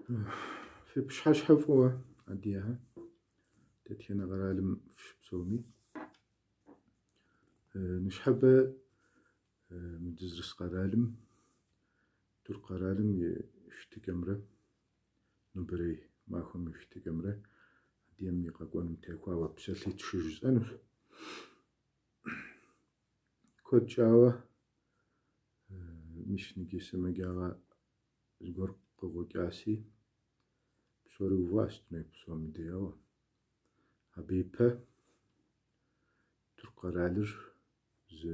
Фи пщыхьэщхьэ фӏыуэ, адыгэхэ, дэтхэнэ къэралым фыщыпсэуми. Ныщхьэбэ мы дызэрыс къэралым, Тырку къэралым и щытыкӏэмрэ нобэрей махуэм и щытыкӏэмрэ адыгэм и къэкӏуэнум техуауэ псалъитӏ щыжысӏэнущ. Куэд щӏауэ мис иджы сымаджагъэ зыгуэр къыкъуэкӏаси, псори уващ дуней псом и дей, ауэ абы ипэ Тырку къэралыр зы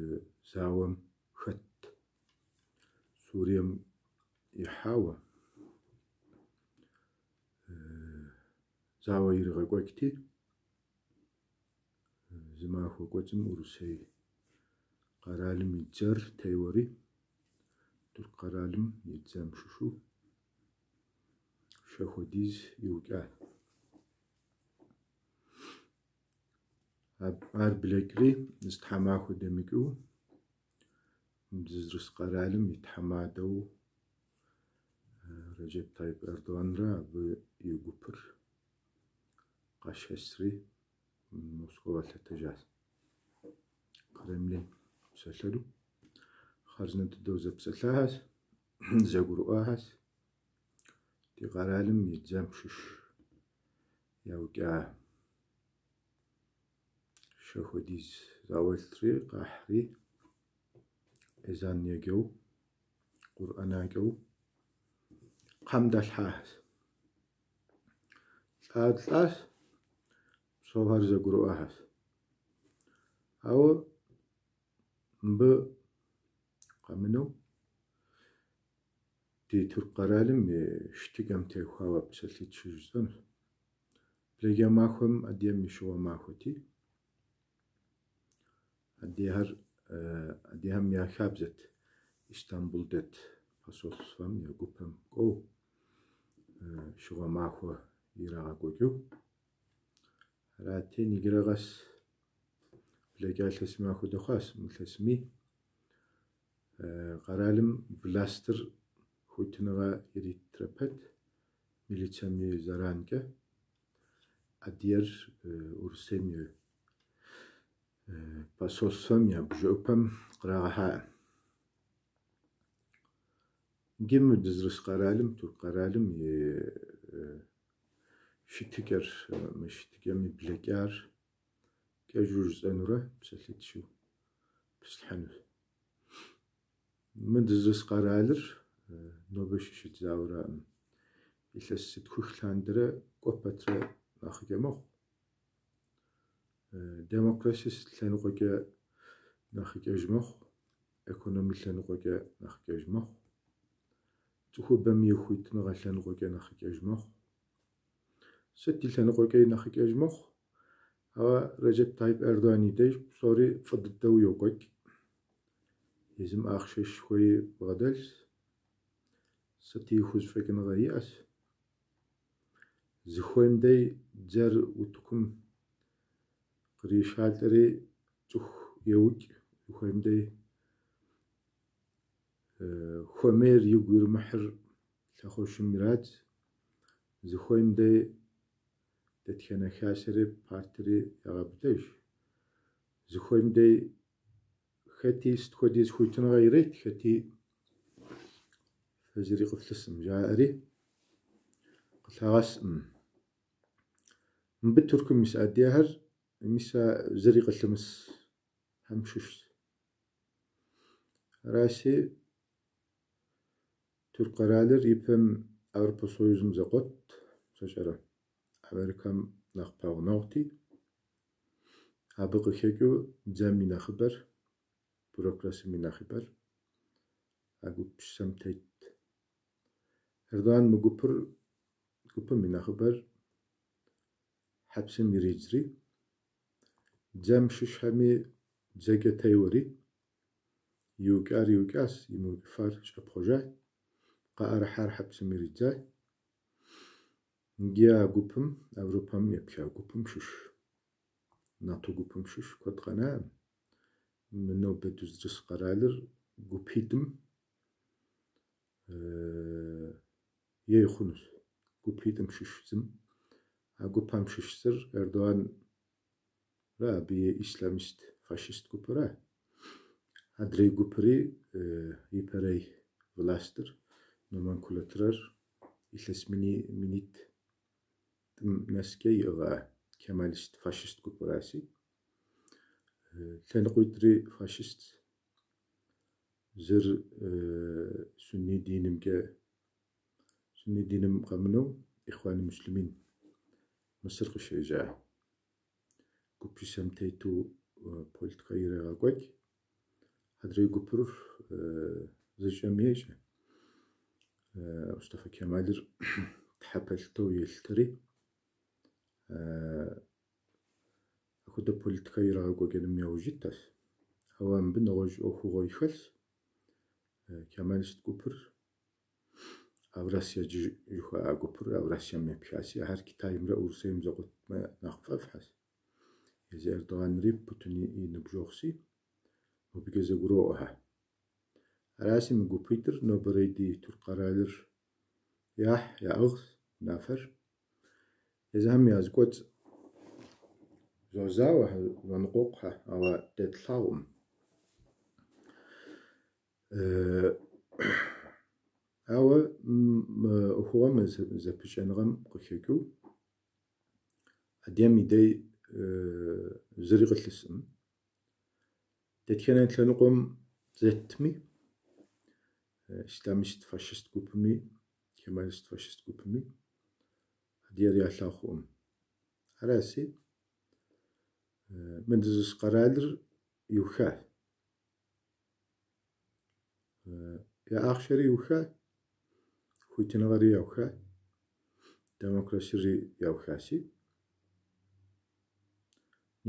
зауэм хэтт. Сурием ихьауэ зауэ иригъэкӏуэкӏти, зы махуэ кӏуэцӏым Урысей къэралым и дзэр теуэри, Тырку къэралым и дзэм щыщу щэ хуэдиз иукӏа. Ар блэкӏри, зы тхьэмахуэ дэмыкӏыу, дызэрыс къэралым и тхьэмадэу Реджеп Тайип Эрдоганрэ абы и гупыр къэшэсри Москва лъэтэжащ. Кремлым псэлъэну. Хъарзынэ дыдэу зэпсэлъахэщ, зэгурыӏуахэщ. Ди къэралым и дзэм щыщ яукӏа щэ хуэдиз зауэлӏри къахьри эзан еджэу, къурӏэнакӏэу кхъэм далъхьахэщ. Лӏар лӏащ, псохэр зэгурыӏуахэщ. Ауэ мыбы къэмынэу ди Тырку къэралым и щытыкӏэм техуауэ псалъитӏ щыжысӏэнущ. Блэкӏа махуэм адыгэм и щыгъуэ махуэти, адыгэхэр адыгэхэм я хабзэт Истамбул дэт посольствэм я гупэм кӏуэу щыгъуэ махуэ ирагъэкӏуэкӏыу. Арати, иджырэ къэс блэкӏа илъэсми апхуэдэ хъуащ, мы илъэсми къэралым властыр хуитыныгъэ иритрэ пэт милицэм и зэранкӏэ адыгэр Урысейм и посольствэм я бжэӏупэм кърагъэхьаӏым. Иджы мы дызэрыс къэралым, Тырку къэралым и щытыкӏэр, мы щытыкӏэм и блэкӏар кӏэщӏу жысӏэнурэ псалъитӏ-щы пыслъхьэнущ. Мы дызэрыс къэралыр нобэ щыщыт зауэраӏым. Илъэс зытхух лъандэрэ кӏуэ пэтрэ нэхъыкӏэ мэхъу. Демокраси лъэныкъуэкӏэ нэхъыкӏэж мэхъу, экономи лъэныкъуэкӏэ нэхъыкӏэж мэхъу, цӏыхубэм и хуитыныгъэ лъэныкъуэкӏэ нэхъыкӏэж мэхъу. Сыт и лъэныкъуэкӏэ нэхъыкӏэж мэхъу, ауэ Реджеп Тайип Эрдоган и деж псори фӏы дыдэу йокӏуэкӏ. Езым ахъшэшхуэи бгъэдэлъщ, сыти хузэфӏэкӏыныгъэ иӏэщ. Зыхуейм дей дзэр утыкум къришалӏэри цӏыху еукӏ, зыхуейм дей хуэмейр игу иримыхьыр лъэхъуэщым ирадз, зыхуейм дей дэтхэнэ хасэри партри егъэбыдэж, зыхуейм дей хэти сыт хуэдиз хуитыныгъэ ирет, хэти фэ зыри къыфлъысым, жаӏэри къылъагъэсӏым. Мыбы Тыркум ис адыгэхэр мис а зыри къылъымысхэм щыщщ. Араси, Тырку къэралыр ипэм Европэ Союзым зэкъуэтт, сощӏэрэ, Америкэм нэхъ пэгъунэгъути, абы къыхэкӏыу дзэм и нэхъыбэр, бюрокрасим и нэхъыбэр а гупсысэм тетт. Эрдоган мы гупыр, гупым и нэхъыбэр хьэпсым иридзри, дзэм щыщхэми дзэкӏэ теуэри, иукӏар иукӏащ, имыукӏыфар щӏэпхъуэжа, къаӏэрыхьар хьэпсым иридза. Иджы а гупым, Европэм епха гупым щыщ, НАТО гупым щыщ куэд къэнаӏым. Мы нобэ дызэрыс къэралыр гупитӏым ей хъунущ. гупитӏым щыщ зым. А гупхэм щыщ зыр Эрдоганрэ абы и исламист фашист гупыра. Адрей гупри ипэрей властыр, номенклатурэр илъэс минитӏым нэскӏэ иӏыгъа кемалист фашист гупыраси. Лъэныкъуитӏри фашист. Зыр сунни динымкӏэ, сунни диным къэмынэу Ихуани Муслимин Мысыр къыщежьа гупсысэм тету политикэ ирегъэкӏуэкӏ. Адрей гупыр зыкӏэм ещӏэ. Мустафа Кемалыр тхьэпэлъытэу елъытэри, апхуэдэ политикэ ирагъэкӏуэкӏыным яужь итащ. Ауэ мыбы нэгъуэщӏ ӏуэхугъуэ хэлъщ. Кемалист гупыр Аврасия жыхуаӏэ гупыр Аврасием епхаси, ахэр Китаймрэ Урысейм зэкъуэтмэ нэхъ фӏэфӏхэщ. Езы Эрдоганри Путин и ныбжьэгъуси, мыбыкӏэ зэгуроӏуэхэ. Араси мы гупитӏыр нобэрей ди Тырку къэралыр яхь, яӏыгъщ унафэр. Езыхэм я зэкӏуэцӏ зозауэхэ, зоныкъуэкъухэ, ауэ дэ тлъагъукъым. Ауэ мы ӏуэхугъуэм, мы зэпыщӏэныгъэм къыхэкӏыу адыгэм и дей зыри къылъыскъым. Дэтхэнэ лъэныкъуэм зеттми, исламист фашист гупми, кемалист фашист гупми адыгэр ялъагъу хъукъым. Араси, мы дызэрыс къэралыр иуха. Я ахъшэри иуха, хуитыныгъэри яуха, демокрасири яухаси.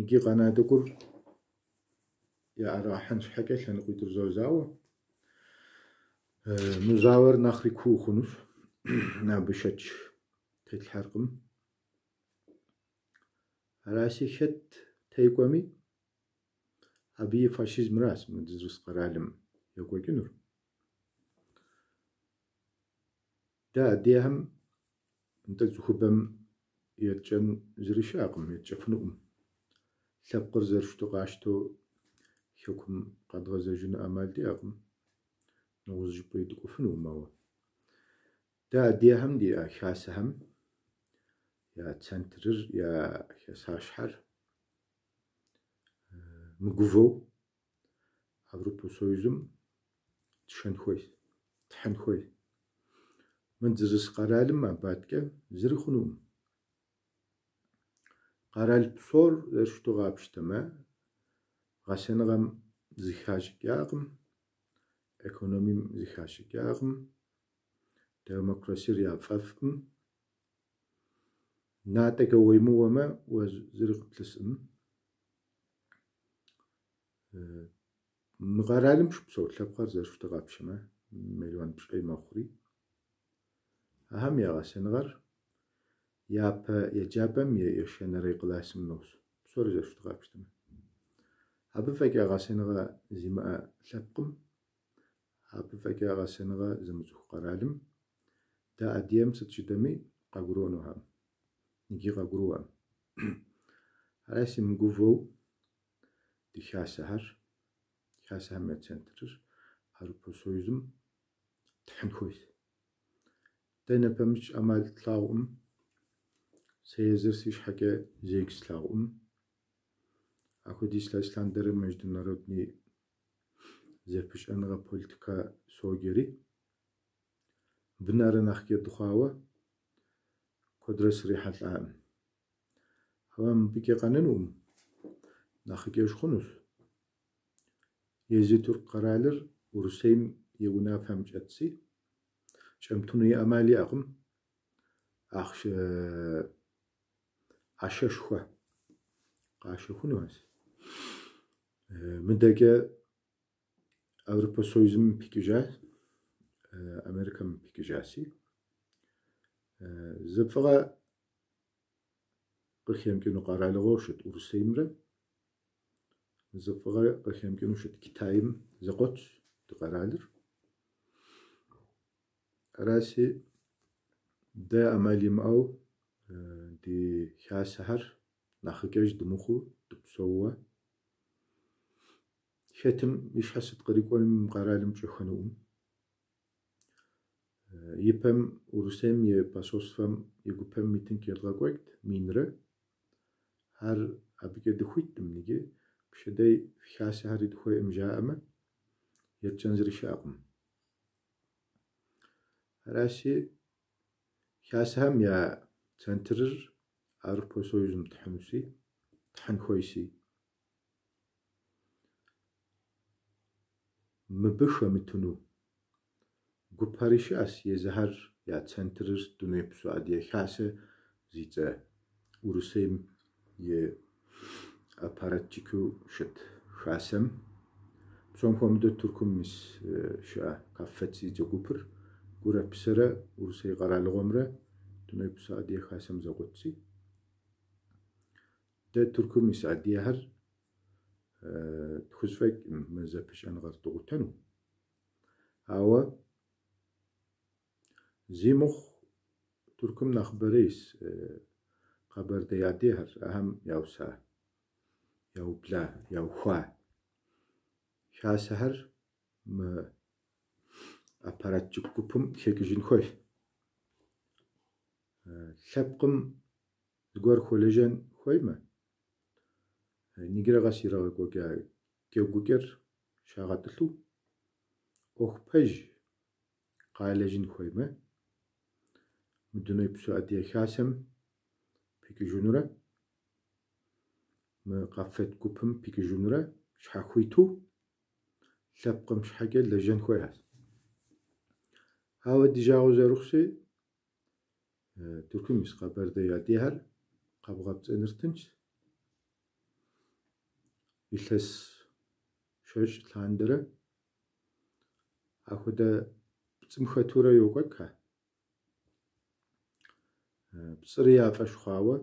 Иджы къэна тӏэкӏур яӏэрыхьэн щхьэкӏэ лъэныкъуитӏыр зозауэ. Мы зауэр нэхъри куу хъунущ, абы шэч тетлъхьэркъым. Араси хэт текӏуэми, абы и фашизмращ мы дызэрыс къэралым екӏуэкӏынур. Дэ адыгэхэм нтӏэ цӏыхубэм етщӏэн зыри щыӏэкъым, етщӏэфынукъым. Лъэпкъыр зэрыщыту къащтэу хэкум къэдгъэзэжыну ӏэмал диӏэкъым. Нэгъуэщӏ щӏыпӏи дыкӏуэфынукъым, ауэ. Дэ адыгэхэм диӏэ хасэхэм я центрыр, я хасащхьэр мыгувэу Европэ Союзым тшэн хуейщ, тхьын хуейщ. Мы дызэрыс къэралым абы адэкӏэ зыри хъунукъым. Къэрал псор зэрыщыту къапщтэмэ, гъэсэныгъэм зыхащӏыкӏакъым, экономием зыхащӏыкӏакъым, демокрасиер яфӏэфӏкъым. Натӏэкӏэ уемыуэмэ, уэ зыри къыплъыскъым. Мы къэралым щыпсэу лъэпкъхэр зэрыщыту къапщтэмэ, мелуан пщӏей мэхъури. Ахэм я гъэсэныгъэр япэ еджапӏэм и ещанэрей классым нос, псори зэрыщыту къапщтэмэ. Абы фӏэкӏа гъэсэныгъэ зимыӏэ лъэпкъым, абы фӏэкӏа гъэсэныгъэ зымыцӏыху къэралым дэ адыгэм сыт жытӏэми къагурыӏуэнухэм, иджы къагурыӏуэм. Араси мыгувэу ди хасэхэр, хасэхэм я центрыр Европэ Союзым тхьын хуейщ. Дэ напэмыкӏ ӏэмал тлъагъукъым. Сэ езыр си щхьэкӏэ зэикӏ слъагъукъым. Апхуэдиз илъэс лъандэрэ международный зэпыщӏэныгъэ политикэ соджэри, мыбы нэрэ нэхъ ӏей дыхъуауэ куэдрэ срихьэлӏакъым. Ауэ мыбыкӏэ къэнэнукъым, нэхъ ӏеиж хъунущ. Езы Тырку къэралыр Урысейм и унафэм щӏэтси, щӏэмытыну и ӏэмал иӏэкъым. Ахъшэ ӏэщэшхуэ къащэхунухэщ. Мыдэкӏэ Европэ Союзым пикӏыжащ, Америкэм пикӏыжаси. Зы фӏыгъэ къыхэмыкӏыну къэралыгъуэу щыт Урысеймрэ зы фӏыгъэ къыхэмыкӏыну щыт Китайм зэкъуэтщ ди къэралыр. Араси, Дэ ӏэмал имыӏэу ди хасэхэр нэхъыкӏэж дымыхъуу дыпсэууэ хэтым и щхьэ сыт кърикӏуэнуми мы къэралым пщӏэххэнукъым. Ипэм Урысейм и посольствэм и гупэм митинг едгъэкӏуэкӏт минрэ. Ар абыкӏэ дыхуиткъым иджы, пщэдей хасэхэри дыхуейкъым жаӏэмэ, етщӏэн зыри щыӏэкъым. Аращи, хасэхэм я центрыр Европэ Союзым тхьынущи, тхьын хуейщи. Мыбы хэмытыну гупэри щыӏэщ, езыхэр я центрыр Дунейпсо Адыгэ Хасэ зи цӏэ Урысейм и аппаратчикыу щыт хасэм. Псом хуэмыдэу Тыркум мис щыӏэ КАФФЕД зи цӏэ гупыр гурэ псэрэ Урысей къэралыгъуэмрэ Дунейпсо Адыгэ Хасэм зэкъуэтщи. Дэ Тыркум ис адыгэхэр тхузэфӏэкӏкъым мы зэпыщӏэныгъэр дыкъутэну. Ауэ зи мыхъу Тыркум нэхъыбэрэ ис къэбэрдей адыгэхэр, ахэм яуса, яубла, яухуа хасэхэр мы аппаратчик гупым хэкӏыжын хуейщ. Лъэпкъым зыгуэр хуэлэжьэн хуеймэ, иджырэ къэс ирагъэкӏуэкӏа джэгукӏэр щагъэтӏылъу, ӏуэху пэж къалэжьын хуеймэ, мы Дунейпсо Адыгэ Хасэм пикӏыжынурэ, мы КАФФЕД гупым пикӏыжынурэ щхьэхуиту лъэпкъым щхьэкӏэ лэжьэн хуейщ. Ауэ ди жагъуэ зэрыхъущи, Тыркум ис къэбэрдей адыгэхэр къэбгъэпцӏэныр тыншщ. Илъэс щэщӏ лъандэрэ апхуэдэ пцӏым хэтурэ йокӏуэкӏхэ. Пцӏыри я фӏэщ хъуауэ,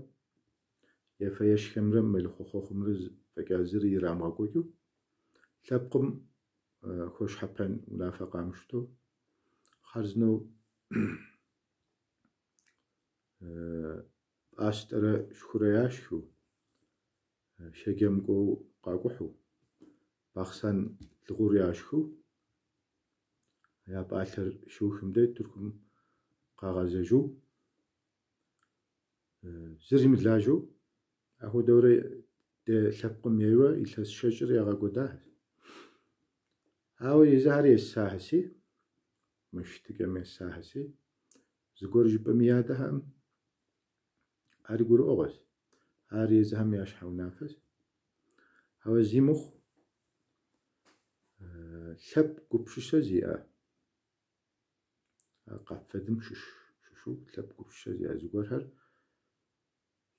ефэ-ешхэмрэ мэлыхъуэ хъуэхъумрэ фӏэкӏа зыри ирамыгъэкӏуэкӏыу, лъэпкъым хуэщхьэпэн унафэ къамыщтэу, хъарзынэу пӏастэрэ шхурэ яшхыу, Шэджэм кӏуэу къакӏухьу, Бахъсэн лыгъур яшхыу, я пӏалъэр щиухым дей Тыркум къагъэзэжу, зыри мылажьэу, апхуэдэурэ дэ лъэпкъым ейуэ илъэс щэщӏыр ягъэкӏуэдахэщ. Ауэ езыхэр есахэси, мы щытыкӏэм есахэси, зыгуэр жыпӏэми ядэхэкъым. Ари гурыӏуэгъуэщ. Ар езыхэм я щхьэ унафэщ. Ауэ зи мыхъу лъэпкъ гупсысэ зиӏэ а КАФФЕД-м щыщу лъэпкъ гупсысэ зиӏэ зыгуэрхэр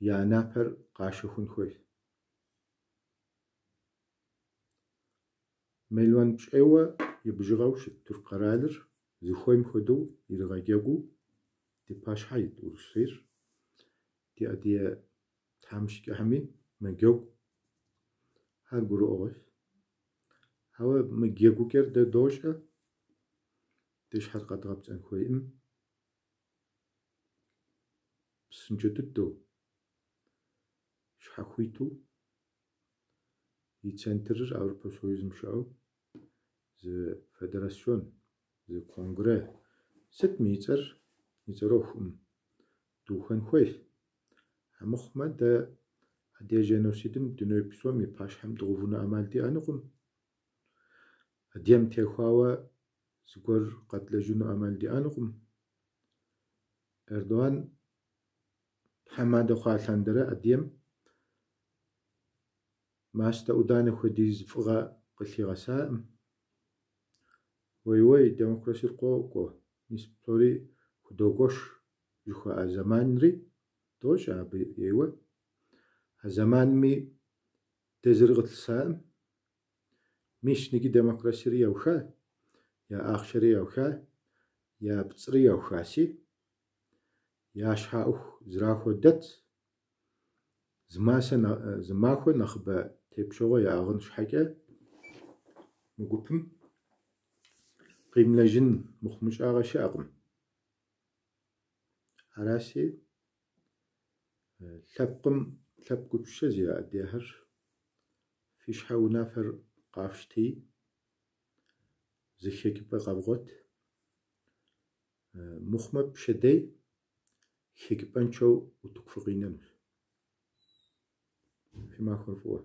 я напэр къащэхун хуейщ. Мелуан пщӏейуэ и бжыгъэу щыт Тырку къэралыр зыхуейм хуэдэу иригъэджэгуу ди пащхьэ ит Урысейр, ди адыгэ тхьэмыщкӏэхэми мэджэгу. Ар гурыӏуэгъуэщ. Ауэ мы джэгукӏэр дэ дощӏэ, ди щхьэр къэдгъэпцӏэн хуейкъым. Псынщӏэ дыдэу, щхьэхуиту и центрыр Европэ Союзым щыӏэу зы федерацион, зы конгресс. Сытми и цӏэр, и цӏэр ӏуэхукъым, духуэн хуейщ. Амыхъумэ, дэ адыгэ женосидым дуней псом и пащхьэм дгъэувыну ӏэмал диӏэнукъым. Адыгэм техуауэ зыгуэр къэдлэжьыну ӏэмал диӏэнукъым. Эрдоган тхьэмадэ хъуа лъандэрэ адыгэм мастэ ӏуданэ хуэдиз фӏыгъэ къылъигъэсакъым. Уей-уей, демокрасир къокӏуэ, мис псори худогуэш жыхуаӏэ зэманри дощӏэ абы ейуэ. А зэманми дэ зыри къытлъысакъым. Мис ныджы демокрасири яуха, я ахъшэри яуха, я пцӏыри яухаси, я щхьэ ӏуэху зрахуэ дэтщ. Зы махуэ нэхъыбэ тепщэгъуэ яӏыгъын щхьэкӏэ мы гупым къимылэжьын мыхъумыщӏагъэ щыӏэкъым. Араси, лъэпкъым лъэпкъ гупсысэ зиӏэ адыгэхэр фи щхьэ унафэр къафщти, зы хэкӏыпӏэ къэвгъуэт. Мыхъумэ пщэдей хэкӏыпӏэншэу утыку фыкъинэнущ. Фи махуэр фӏыуэ.